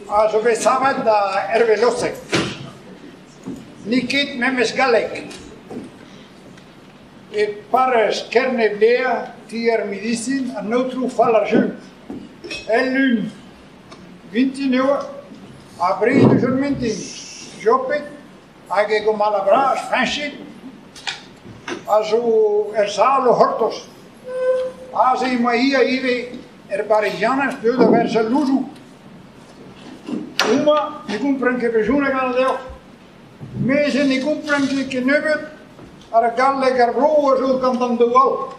A zo bet savet da Herve Lossec. N'eo ket memes galleg. E parrez Kerne-Blea, ti ar medisin, an aotrou Fallarjeu. El lun vintin eo, abred eus ar mintin, Jopig hag e gomala bras, Fañchig, a zo er sal o c'hortoz. Aze emañ-hi ivez er Barizianez deuet da werzhañ louzoù. Homañ ne gompren ket brezhoneg anat deoc'h. Mes ne gompren ket kennebeut ar galleg ar vro a zo gant an daou all.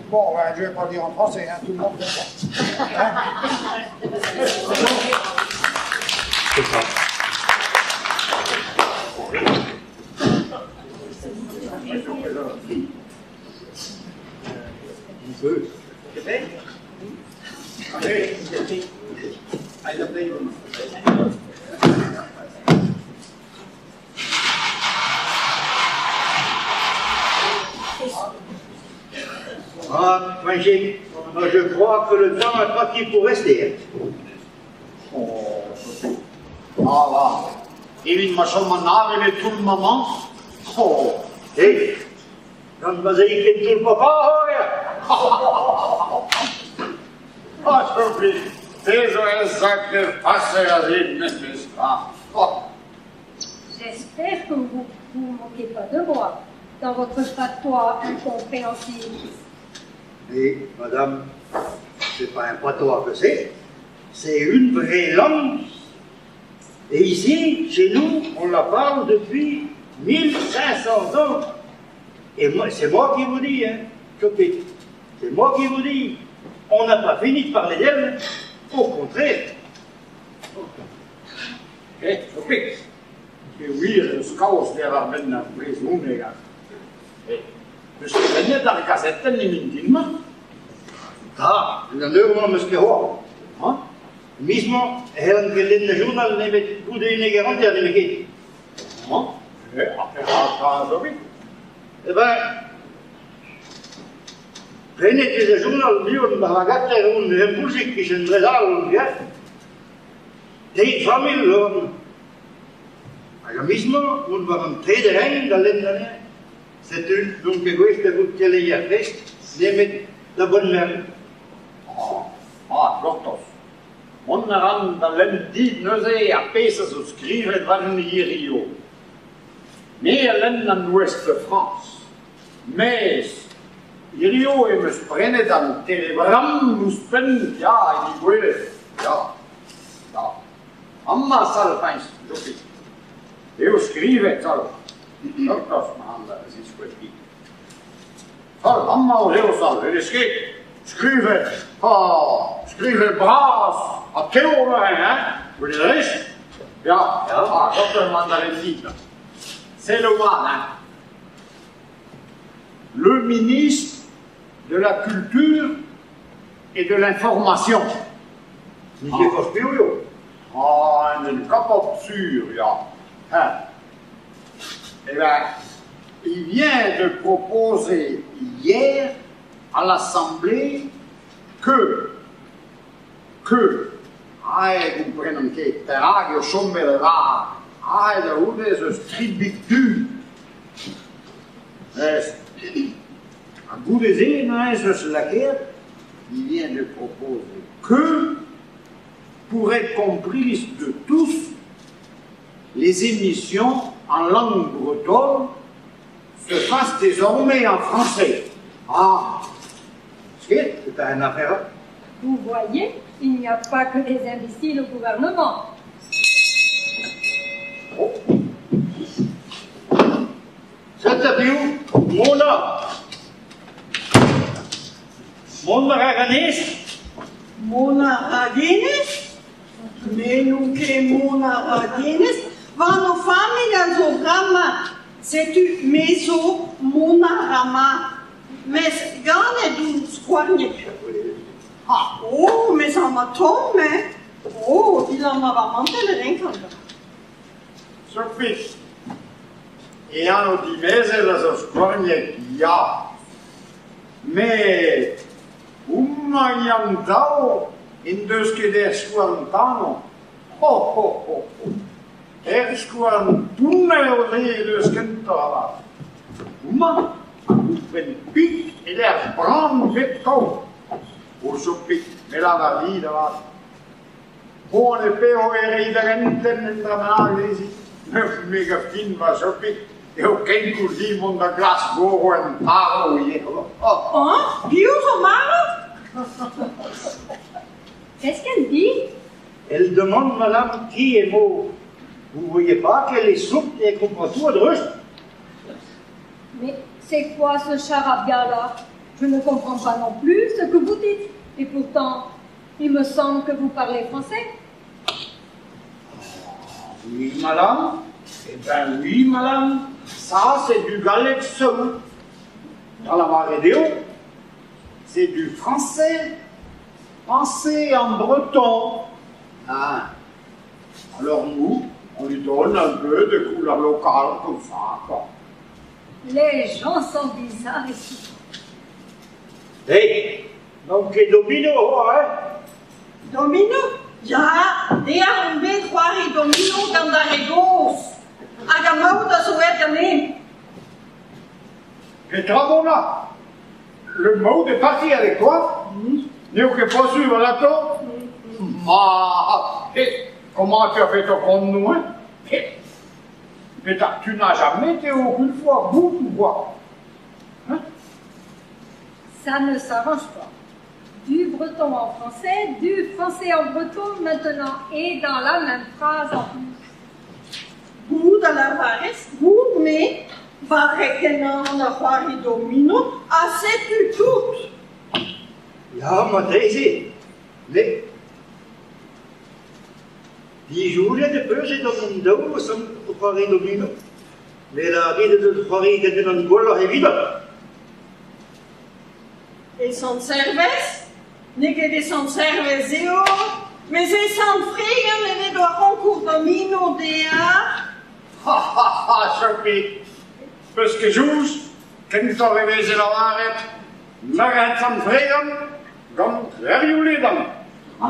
Bon, ben, je vais pas dire en français, hein, tout le monde comprend. Hein? C'est ça. Ah, Fañchig, je crois que le temps est parti pour rester. Ah, va. Evit ma chom an avel e toull maman. Oh. Eh, gant ma 'z eo ket toull papa, Ah, Sophie, te zo un sacré passer aze memes tra. Oh. J'espère que vous ne vous moquez pas de moi dans votre patois incompréhensible. Mais, madame, c'est pas un patois que c'est, c'est une vraie langue. Et ici, chez nous, on la parle depuis 1500 ans. Et moi, c'est moi qui vous dis, hein, Chopin, c'est moi qui vous dis, on n'a pas fini de parler d'elle, au contraire. Eh, Chopin, peogwir eus kaoz diwar-benn ar brezhoneg Eh, 'peus ket lennet ar gazetenn e mintin-mañ? Ah, en an eur-mañ 'm eus ket c'hoant. Hein? Miz-mañ e c'hellan ket lenn ar journal nemet goude unnek eur hanter nemetken. Mañ? Eh, ha perak 'ta Jobig? Eh ben, prenet vez ar journal du-hont war ar gater on en Poulzig e-kichen Brezal on, ya. Teir familh on. Hag ar miz-mañ on war an trede renk da lenn anezhañ. Setu n'on ket gouest da vout keleier prest nemet da boent-merenn. Ah, gortoz. Mont a ran da lenn dit neuze ar pezh a zo skrivet warni hirio. Me a lenn an Ouest de France. Mes hirio em eus prenet an Telegram ouzhpenn, ya, evit gwelet, ya, ya. Amañ sal Fañch, Jopig. Eo skrivet, sal. Gortoz, ma da ziskouez dit. Sal, amañ eo sal, ne vez ket skrivet, ha skrivet bras ha tev neuze, hein, gwelet a rez? Ya, ha gortoz ma da lenn dit. Selaou mat, hein. Le ministre de la Culture et de l'Information. N'eo ket forzh piv eo. Ah, en un capable sûr, ya. Hein. Eh ben, il vient de proposer hier à l'Assemblée que, que, aet gomprenan ket perak eo chomet avat, aet da c'houde ez eus tri big du. Mes, ha goude-se neuze ez eus lakaet, il vient de proposer que, pour être comprise de tous, les émissions en langue bretonne se fassent désormais en français. Ah, C'est un affaire. Vous voyez, il n'y a pas que des imbéciles au gouvernement. Oh. Setu piv, Mona. Mont a ra ganez? Mont a ra ganez? Me n'on ket mont a ra ganez. War o familh a zo bremañ. Setu me zo mont a ra mat. Mes ganet on skouarnek. Ha, oh, mes amañ tomm, hein. Oh, dilammañ va mantell e renkan. Sophie, e anv dimezell a zo skouarnek, ya. Met homañ Yann Dao en deus ket er skouarn tano. Ho, ho, ho, ho. Ur skouarn pounner eo he deus kentoc'h avat. Houmañ a gompren pik e-lec'h bran bep taol. O Jopig, me lavar dit avat. Poan e pezo e reiñ da gentel un dra bennak dezhi. Me 'gav din, va Jopig, eo kenkoulz din mont da glask goro en tarv ivez. Hañ? Piv zo marv? Qu'est-ce qu'elle dit? Elle demande madame qui est mort. Vous voyez pas qu'elle est sourde et elle comprend tout a-dreuz? Mais c'est quoi ce charabia-là? Je ne comprends pas non plus ce que vous dites. Et pourtant, il me semble que vous parlez français. Oui, madame. Eh ben oui, madame. Ça, c'est du galleg seul. Dans la marée des hauts, c'est du français pensé en breton. Ah. Alors nous, on lui donne un peu de couleur locale comme ça, quoi. Les gens sont bizarres ici. Hé, n'on ket domino, hein? Domino? Ya, dec'h on bet c'hoari domino gant ar re gozh. Hag ar maout a zo aet ganin. Petra Mona? Le maout est parti avec toi? N'eo ket posubl alato? Ma, et comment tu as fait ton compte nous, hein? Mais tu n'as jamais été aucune fois bout ou quoi? Hein? Ça ne s'arrange pas. Du breton en français, du français en breton maintenant, et dans la même phrase en plus. Goût a lavarez, goût me, barrek kenañ on a c'hoari domino, ha setu tout! Ya, marteze, met disoñjet e peus edan an daol o o c'hoari domino. Me lârit ez eus c'hoari gant unan gwelloc'h evidoc'h. E Sant-Servez? N'eo ket e Sant-Servez eo, mes e Sant-Fregan e vez ar c'hoñkour domino dezhañ. Ha ha ha, Sophie, peus ket soñj kentoc'h e veze lavaret Merc'hed Sant-Fregan gant levrioù ledan,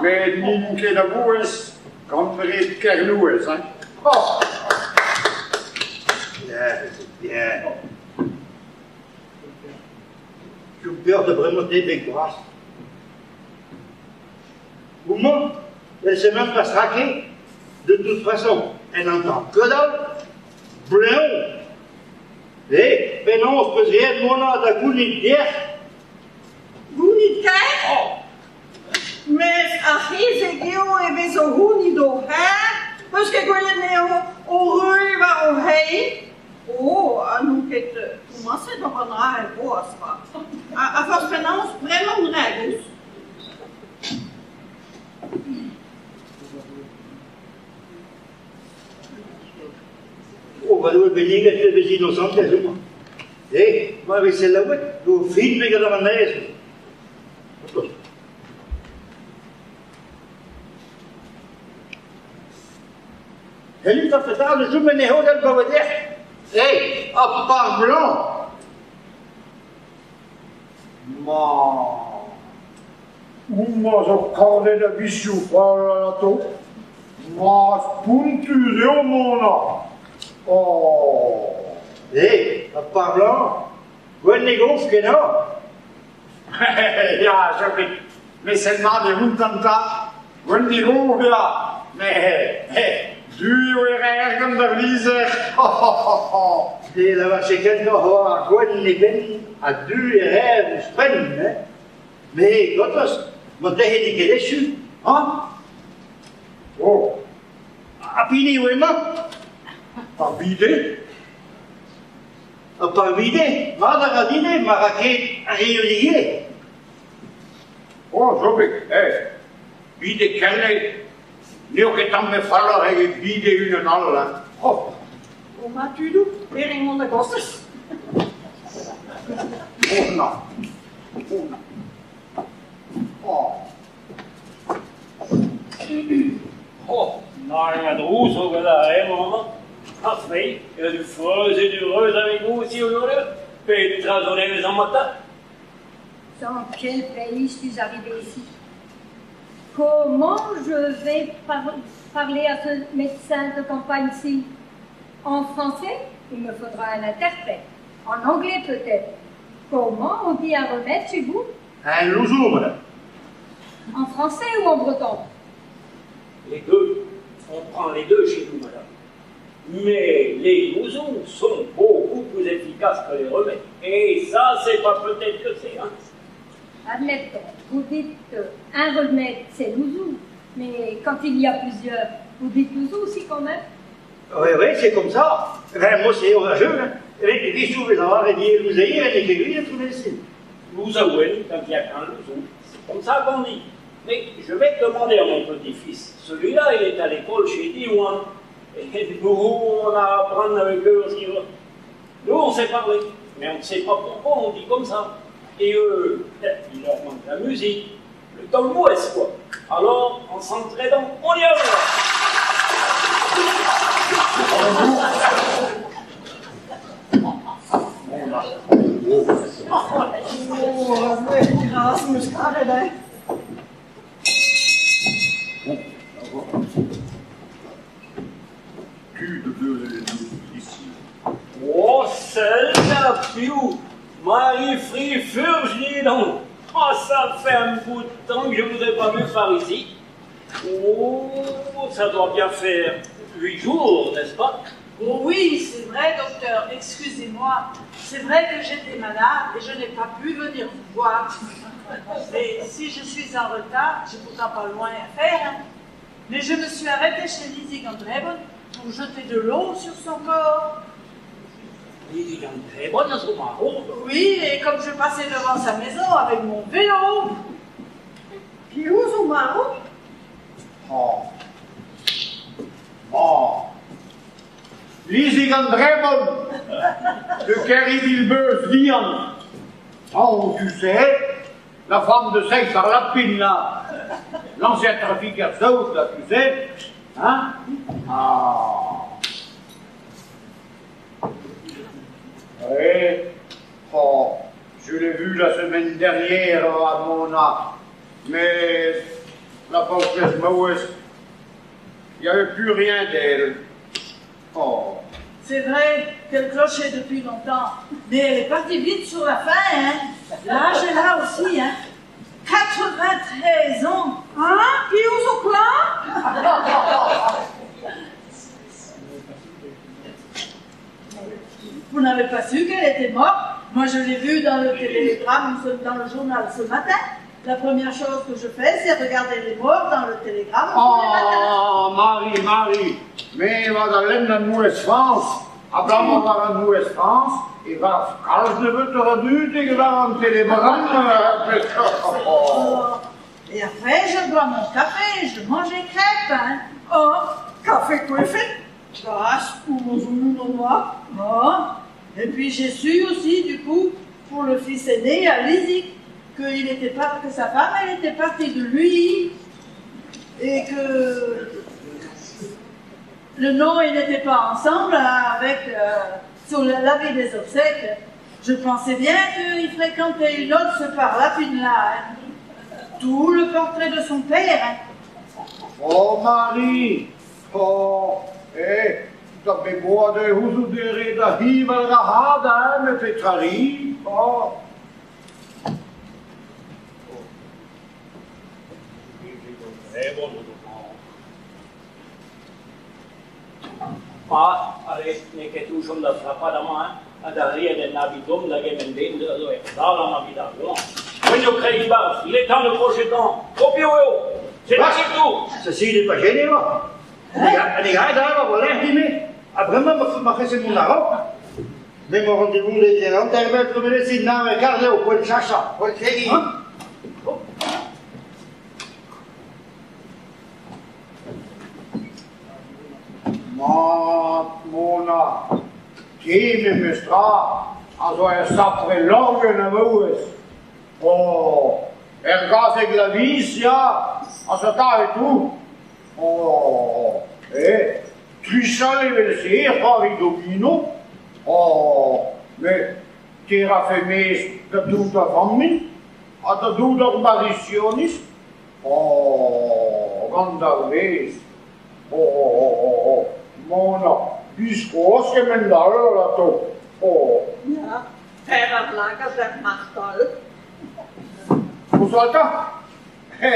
met n'int ket a-bouez gant re Kernouez, hein. Oh. Bien, bien. Peur de bremañ beg bras. Homañ, elle sait même pas se raquer. De toute façon, elle n'entend que dalle. Bleñv. Eh, penaos peus graet Mona da gounit dec'h? Gounit kaer? Mes ar c'hezeg eo e vez o c'hounit o c'her, 'peus ket gwelet anezho o ruilh war o c'hein? Oh, ha n'on ket komañset ober an dra c'hoazh 'vat. Ha forzh penaos, bremañ on ragouz. O, va Doue benniget e vez inosantez homañ. Eh, ma vez selaouet, vo fin bet gant an aez. C'hellit a petra ne chom en e c'hodell pa oa dec'h. Eh, ha par blanc. Ma... Homañ zo kornet a vizioù fall alato. Ma spontus eo Mona. Oh. Eh, ha par blanc, gwenn e gof kenañ. Ya, Jopig, met sell mat e vountan 'ta. Gwenn e gof ya. Met du eo e reer gant ar lizher. Te lavarfe kentoc'h oa gwenn e benn ha du e reer ouzhpenn, hein. Me, gortoz, marteze n'eo ket echu, hañ? Oh. Ha pini eo emañ? Ar bide? Ha pa vide, mat a ra din ma ra ket ar re ivez. Oh, Jobig, eh, bide Kerne, n'eo ket tamm falloc'h eget bide unan all, hein. Oh. Oh, ma tudoù, perak mont a-gostez? Oh, na. Oh, na. Oh. Oh, nag a drouz zo gant ar re-mañ amañ. Ha fei, du freuz et du reuz avec vous aussi aujourd'hui? Petra zo nevez amañ 'ta? Dans quel pays suis-je arrivé ici? Comment je vais parler à ce médecin de campagne-ci? En français, il me faudra un interprète. En anglais, peut-être. Comment on dit un remède chez vous? Un louzou, madame. En français ou en breton? Les deux. On prend les deux chez nous, madame. Mais les louzous sont beaucoup plus efficaces que les remèdes. Et ça, c'est pas peut-être que c'est, hein. Admettons, vous dites un remède, c'est louzou. Mais quand il y a plusieurs, vous dites louzou aussi quand même? Oui, oui, c'est comme ça. Ben, moi, c'est un jeu, hein. Et puis, vous avez dit louzéir, et les tout les Louzaouen, quand il n'y a qu'un louzou. C'est comme ça qu'on dit. Mais je vais demander à mon petit-fils. Celui-là, il est à l'école chez Diwan. Et nous, on a à apprendre avec eux aussi. Nous, on sait parler, mais on ne sait pas pourquoi on dit comme ça. Et eux, il leur manque la musique, le tambour, quoi. Alors, en s'entraidant, on y arrive. Oh, grâce, muscadet. Ici. Oh, celle-là, piou! Marie-Fri Furge, dis donc! Oh, ça fait un bout de temps que je ne vous ai pas vu par ici. Oh, ça doit bien faire 8 jours, n'est-ce pas? Oh oui, c'est vrai, docteur, excusez-moi. C'est vrai que j'étais malade et je n'ai pas pu venir vous voir. Et si je suis en retard, j'ai pourtant pas loin à faire. Hein. Mais je me suis arrêtée chez Lizzie Gandrebon pour jeter de l'eau sur son corps. Lizzie Gandrebon à son maro? Oui, et comme je passais devant sa maison avec mon vélo. Puis où son maro? Oh. Oh. Lizzie Gandrebon de Kerry-Bilbeuf Vian. Oh, tu sais, la femme de sexe par la pine, là. L'ancien trafiqueur saoud, là, tu sais. Hein? Ah. Oui. Oh, je l'ai vu la semaine dernière à Mona. Mais la pauvre Mouès, il n'y avait plus rien d'elle. Oh. C'est vrai qu'elle clochait depuis longtemps, mais elle est partie vite sur la fin, hein. L'âge est là aussi, hein. 93 ans. Hein? Puis où sont là? Vous n'avez pas su qu'elle était morte? Moi, je l'ai vue dans le télégramme, dans le journal ce matin. La première chose que je fais, c'est regarder les morts dans le télégramme. Oh, Marie, Marie, mais va dans la Nouvelle-France, ablam va la Nouvelle-France, et va télégramme. Et après, je bois mon café, je mange des crêpes. Hein. Oh, café coiffé, moi. Oh. Et puis j'ai su aussi, du coup, pour le fils aîné à Lizzie, que, il était pas, que sa femme, elle était partie de lui, et que le nom, ils n'étaient pas ensemble avec, sur la vie des obsèques. Je pensais bien qu'il fréquentait une autre ce par la fine là. Hein. Tout le portrait de son père. Hein. Oh Marie, oh, eh, da beboade huzudere da hival rahada, me petrari, oh. Ah, allez, n'eo ket touchomp da frapat amañ, hein, ha da riet en abidom da gement den da zo er dal an abidal. Venez au crédit bas, il est temps de prochain temps. Au pio, c'est là c'est tout. Ceci, il n'est pas gêné, moi. Après, moi, ma fait mon argent. Mais mon rendez-vous, il est en terre, mais c'est une garde au point de chacha, au crédit. Mona, te me mestra, a zo er sapre lorgen a maouez. Oh, er gazeg la vis, ya, a sa ta et tout. Oh, eh, trichal evel se c'hoari domino. Oh, mais te ra fe mez da dout a fammin, ha da dout ar barisionis. Oh, gant ar vezh. Oh, oh, oh, oh, Mona, biskoazh kement-all alato. Oh. Ya, pevar lagad er martol. Ouzh 'ta? He,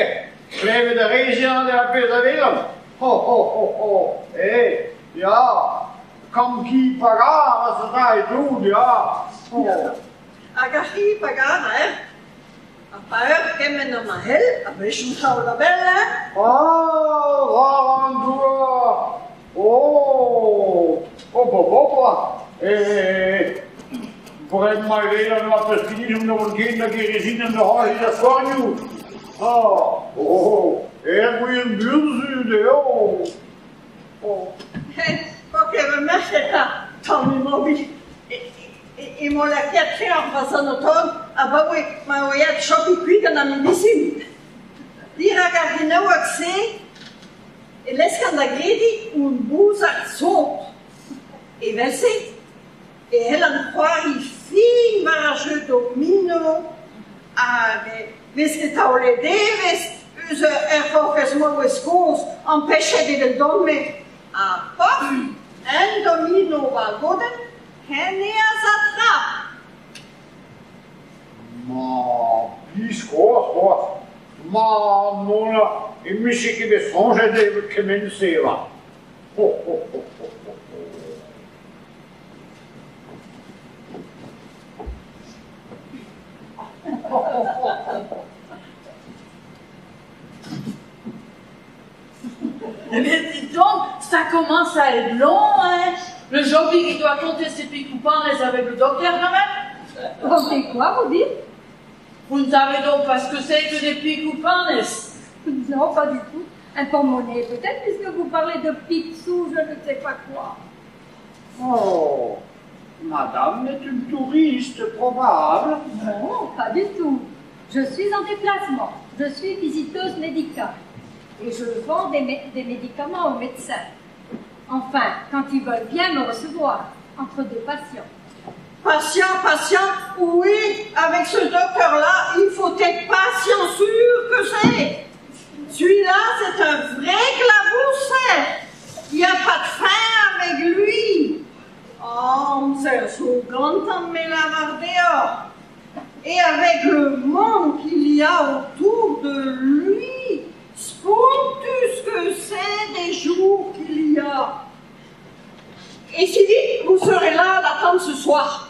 klevet a rez ya ar pezh a welan. Ho, ho, ho, ho, eh, ya, kamm ki pa gar a zo da e doun, ya. Oh. Ya. Hag ar c'hi pa gar, hein? Ha pa eur kement ha ma c'hell, a-wechoù traoù da bell, hein? Ah, war an douar. Oh, oh, bo, bo, bo. Eh, bremañ e welan ma peus kinniget da vont ken da Gerizin an c'hoari da skornioù. Ah, oh, er gwir burzhud eo. Oh. Ket va merc'h eta, tamm emañ Emañ lakaet kreñv va sanatorium abaoe ma oa aet Chopi kuit gant ar medisin. Dirak ar genaoueg-se e leskan da grediñ on bouzar sot. Evel-se e c'hellan c'hoari fin war ar jeu domino hag e vez ket taolet evezh eus ur paourkaezh maouez kozh ampechet eveldon-me. Ha paf, un domino war godenn ken eas ha tra. Ma biskoazh c'hoazh, ma Mona, e 'mije ket bet soñjet e kement-se 'vat. Ho ho ho ho ho. Eh bien, dites donc, ça commence à être long, hein Le Joby qui doit compter ses picoupans avec le docteur, quand même Compter quoi, vous dites Vous ne savez donc pas ce que c'est que des picoupans Non, pas du tout. Un porte-monnaie, peut-être, puisque vous parlez de picsou, je ne sais pas quoi. Oh, madame est une touriste probable. Non, pas du tout. Je suis en déplacement. Je suis visiteuse médicale. Et je vends des, des médicaments aux médecins. Enfin, quand ils veulent bien me recevoir, entre deux patients. Patient, patient, oui, avec ce docteur-là, il faut être patient sûr que c'est. Celui-là, c'est un vrai clabousset. Il n'y a pas de fin avec lui. Oh, zo gantañ me lavar deoc'h. Et avec le monde qu'il y a autour de lui, spontus que c'est des jours qu'il y a. Et si vite, vous serez là à l'attendre ce soir,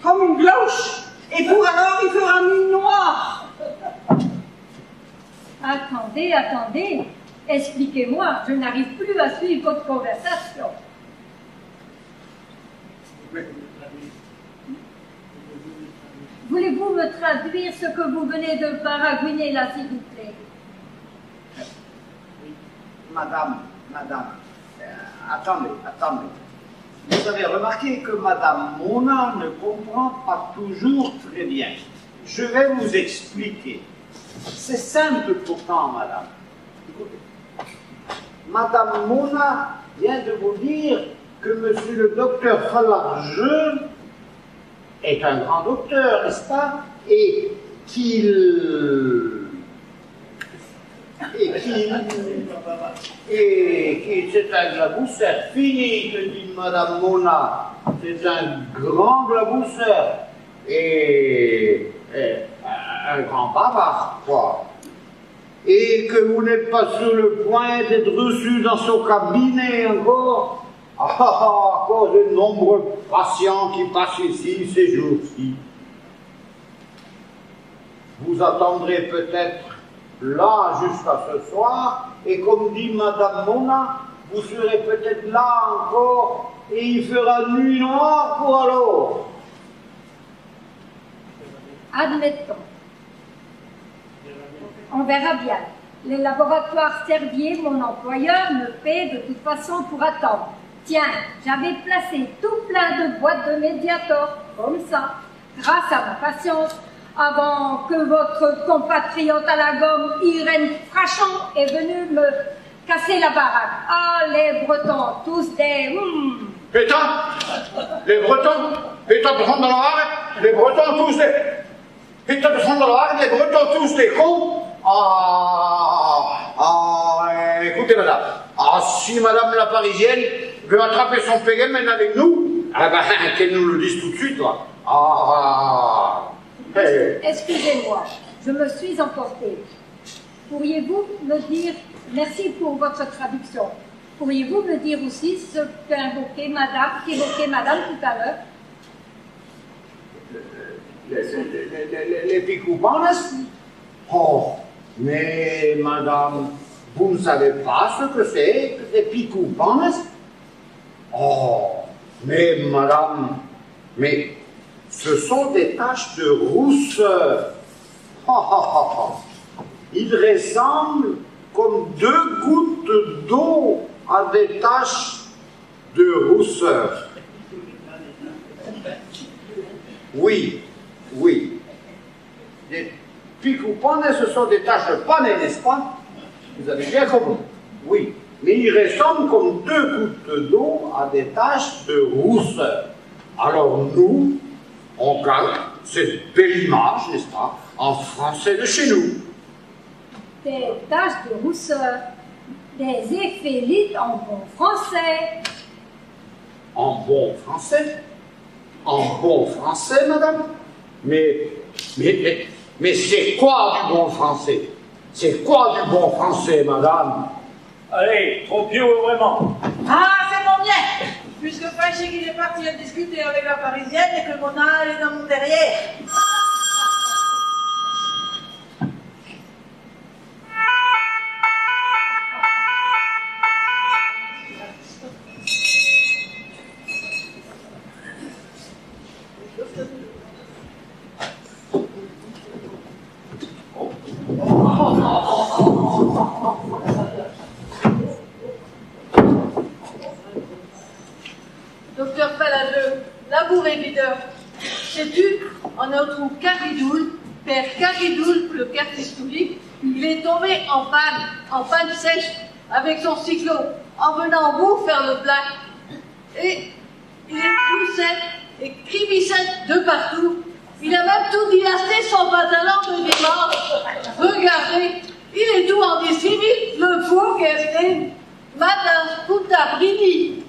comme une cloche. Et pour alors, il fera nuit noire. Attendez, attendez. Expliquez-moi, je n'arrive plus à suivre votre conversation. Voulez-vous me traduire ce que vous venez de baragouiner là, s'il vous plaît Madame, madame, euh, attendez, attendez. Vous avez remarqué que Madame Mona ne comprend pas toujours très bien. Je vais vous expliquer. C'est simple pourtant, madame. Écoutez. Madame Mona vient de vous dire que monsieur le docteur Falargeux est un grand docteur, n'est-ce pas Et qu'il... Et qu'il... Et qu'il c'est un glabousseur. Fini, te dit Madame Mona. C'est un grand glabousseur. Et, et un grand bavard, quoi. Et que vous n'êtes pas sur le point d'être reçu dans son cabinet encore, ah, ah, ah, à cause de nombreux patients qui passent ici ces jours-ci. Vous attendrez peut-être là jusqu'à ce soir, et comme dit Madame Mona, vous serez peut-être là encore, et il fera nuit noire pour alors. Admettons. On verra bien. Les laboratoires Servier, mon employeur, me paie de toute façon pour attendre. Tiens, j'avais placé tout plein de boîtes de Mediator, comme ça, grâce à ma patience, avant que votre compatriote à la gomme, Irène Frachon, est venue me casser la baraque. Ah, les Bretons, tous des... Hmm. Pétain Les Bretons Pétain de dans la Les Bretons, tous des... Pétain de dans la Les Bretons, tous des cons. Ah, ah, écoutez madame, ah si madame la parisienne veut attraper son pegement avec nous, ah ben qu'elle nous le dise tout de suite là. Ah, eh. Excusez-moi, je me suis emportée. Pourriez-vous me dire, merci pour votre traduction, pourriez-vous me dire aussi ce qu'invoquait madame, qu'évoquait madame tout à l'heure? Les picoupanes? Oh, mais madame, vous ne savez pas ce que c'est que des picoupanes? Oh, mais madame, mais ce sont des taches de rousseur. Oh, oh, oh, oh. Ils ressemblent comme deux gouttes d'eau à des taches de rousseur. Oui, oui. Des picoupanes, ce sont des taches de panne, n'est-ce pas? Vous avez bien compris. Oui, mais ils ressemblent comme deux gouttes d'eau à des taches de rousseur. Alors nous, on calque cette belle image, n'est-ce pas, en français de chez nous. Des taches de rousseur, des éphélites en bon français. En bon français? En bon français, madame? Mais c'est quoi du bon français? C'est quoi du bon français, madame? Allez, trop pieux, vraiment. Ah, c'est mon bien! Puisque Fâché qu'il est parti à discuter avec la parisienne et que mon âne est dans mon derrière. Docteur Faladeux, labouré videur. Sais-tu, en un trou Caridoul, père Caridoul, le quartier, il est tombé en panne sèche, avec son cyclo, en venant au bout faire le plat. Et il est poussait et cribissait de partout. Il a même tout dilasté son pantalon de dimanche. Regardez, il est tout en décivil, le fou Kerstin. Madame Puta Brini.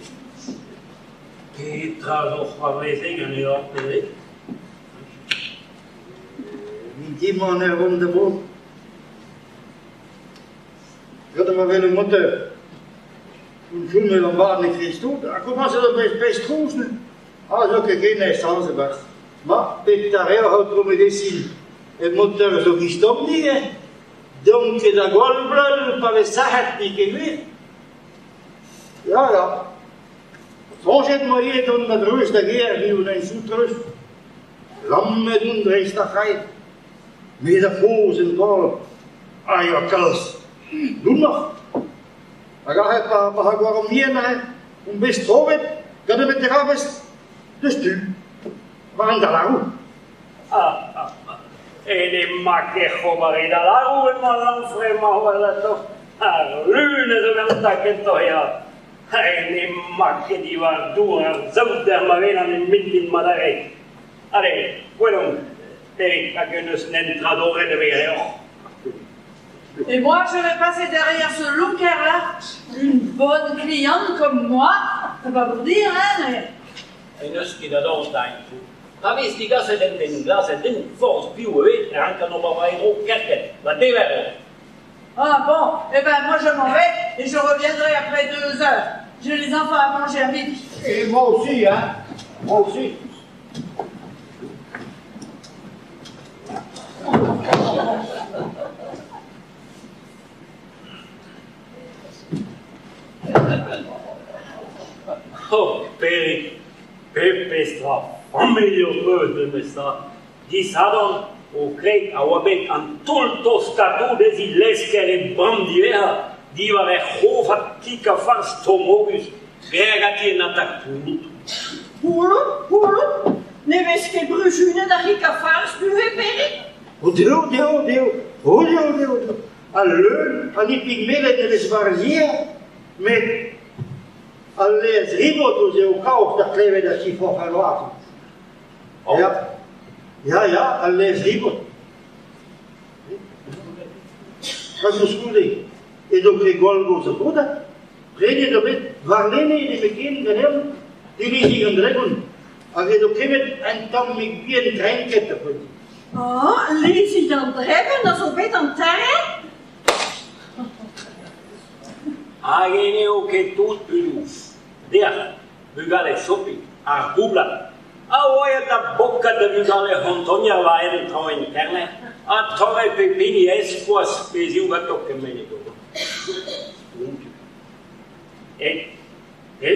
Petra zo c'hoarvezet gant e hor pere? Minti man er rond de bro. Gant ma vel un moteur. Un jour me lambar ne Christo, a commencé da best trouz ne. Ah, zo ket ken essence bas. Ma, pet a rea haut tro medecine. E moteur zo gistom ni, eh. Donc da gwall bleul pa vez sac'het ni ket gwir. Ja, ja. Soñjet ma eo dont da dreuz da ger vi un ein soutreuz. Lammet un dreist da c'hraet. Me da foz en dol. Ai a kalz. Doun Hag ar pa pa ha gwar mien eh. Un best trovet gant e beterabez deus tu. War an dalarou. Ah, ah, ah. E ne ma ket c'hobar e dalarou e ma lanfre ma oa Ar lun ez o gant ta kento ea. E ne ma ket diwar dour ar zaout der ma velan en mintin madare. Allez, gwellomp, Perik, hag un eus nen tradoret e vere oc'h. Et moi, je vais passer derrière ce lonker-là, une bonne cliente comme moi, c'est pas pour dire, hein, mais... En eus ket ador da info. Pa vez digaset en den glaset den forz piv evet e rank an ober war dro kerket, va dever eo. Ah bon, eh ben moi je m'en vais et je reviendrai après 2 heures. J'ai les enfants à manger à midi. Et moi aussi, hein, moi aussi. Oh, Perik, pepestra, familh o peus de mesa. Disadon o kreg a oa bet an tol tostatou dez i lesker e bram divea, diwar e c'hofad kik a farz tomogus, gregati en atak poulout. Poulout, poulout, ne vez ket brujunet ar c'hik a farz duhe, Perik? O deo, deo, deo, o deo, deo, deo. Al leun, an ipig melet e vez varzier, met al lez ribot oz eo kaoz da klevet a siforc'h al loaz. Oh. Ja, ja, ja, al lez ribot. Ha koulskoude edo ket gwall gozh ar bodad. Prenet eo bet warlene nemetken ganeomp Dilizik an Dregont hag edo kemet un tammig bihan trenket da poent. Ah, Lizig an Dregont a zo bet an terren? Hag e n'eo ket tout tudoù. Deoc'h, bugale Sopi, ar goublad, a oa aet da bokat da vugale c'hantonier war-hed traoñ en Kerne, ha torret pep hini e-skoaz pezhioù ganto kement edo. Spontus. E, e,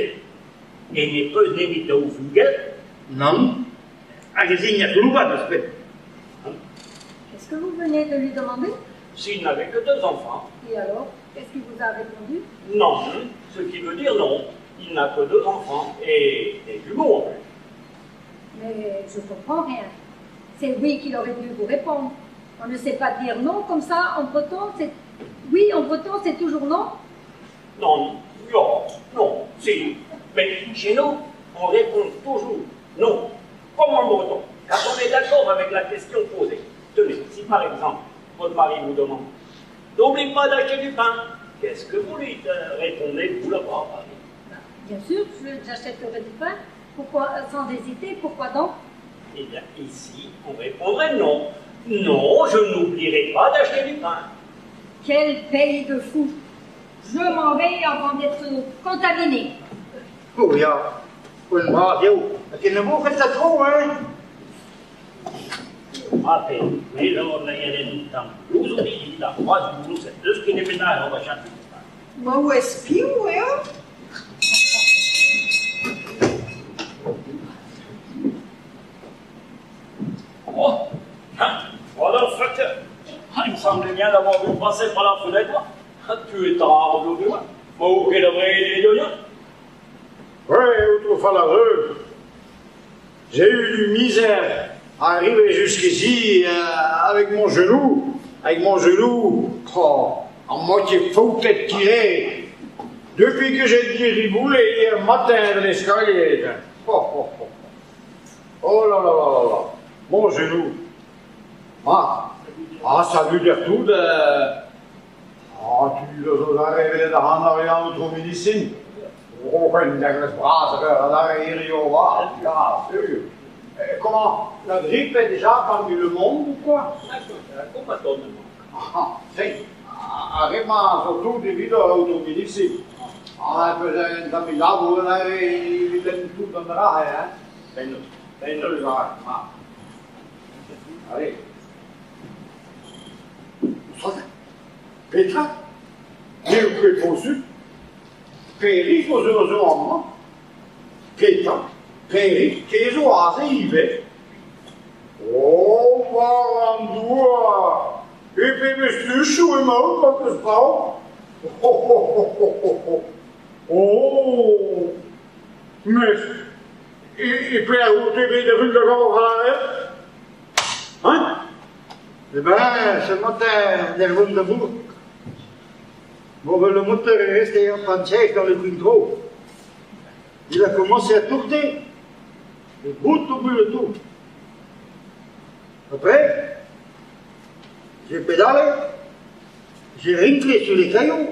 e ne peus nemet daou vugel? Nann, hag ez int er c'hloubad ouzhpenn. Qu'est-ce que vous venez de lui demander? S'il n'avait que deux enfants. Et alors, qu'est-ce qu'il vous a répondu? Non, ce qui veut dire non. Il n'a que deux enfants et des jumeaux en plus. Mais je comprends rien. C'est oui qu'il aurait dû vous répondre. On ne sait pas dire non comme ça en breton, c'est oui en breton, c'est toujours non. Non, non, non, si. Mais chez nous, on répond toujours non, comme en breton, quand on est d'accord avec la question posée. Tenez, si par exemple, votre mari vous demande N'oublie pas d'acheter du pain, qu'est-ce que vous lui répondez, vous là-bas, à Paris? Bien sûr, j'achèterai du pain. Pourquoi, sans hésiter, pourquoi donc? Eh bien, ici, on répondrait non. Non, je n'oublierai pas d'acheter du pain. Quel pays de fous! Je m'en vais avant d'être contaminé. Oh ya, poent bras eo, ha kenavo kentañ tro, hein? Ha pe, me zo laeret un tamm louzoù dit evit ar c'hoazh boulouzet. N'eus ket nemet aze ober chañs. Maouez piv eo? Oh, hein, voilà le facteur. Ah, il me semblait bien d'avoir vu passer par la fenêtre. Ah, tu es tard aujourd'hui, moi. Moi, quel vrai Ouais, aotrou Fallareux, j'ai eu du misère à arriver jusqu'ici euh, avec mon genou, avec mon genou, oh, en moitié faute tiré, depuis que j'ai dériboulé hier matin de l'escalier. Oh, oh, oh. Oh là là là là là, mon genou. Ah, ah salut Gertrude. Ah, tu zo arevet da han ar aotrou medisin. Oh, un deglez bras a hirio ya, sérieux. Comment, la grippe est déjà parmi le monde ou quoi? Ah, si, ar re-mañ zo tout evit ar aotrou medisin. Ah, peus un tammig labour evit lenn tout an dra, hein? Bennoz, bennoz, ah. Allez. Petra? N'eo ket posupl. Perig o zo zo amañ. Petra? Perig, te zo aze ivez. Oh, war an douar! E pebezh luchoù emaon, ma peus brav! Oh, oh, oh, oh, oh. Oh! Mes e pelec'h out-te bet erru da gavout Hein? Eh ben, ce matin, en vont da bourg. Bon, ben, le moteur est resté en panne sèche dans le quintro. Il a commencé à tourner, et bout au bout le tout. Après, j'ai pédalé, j'ai rintré sur les cailloux.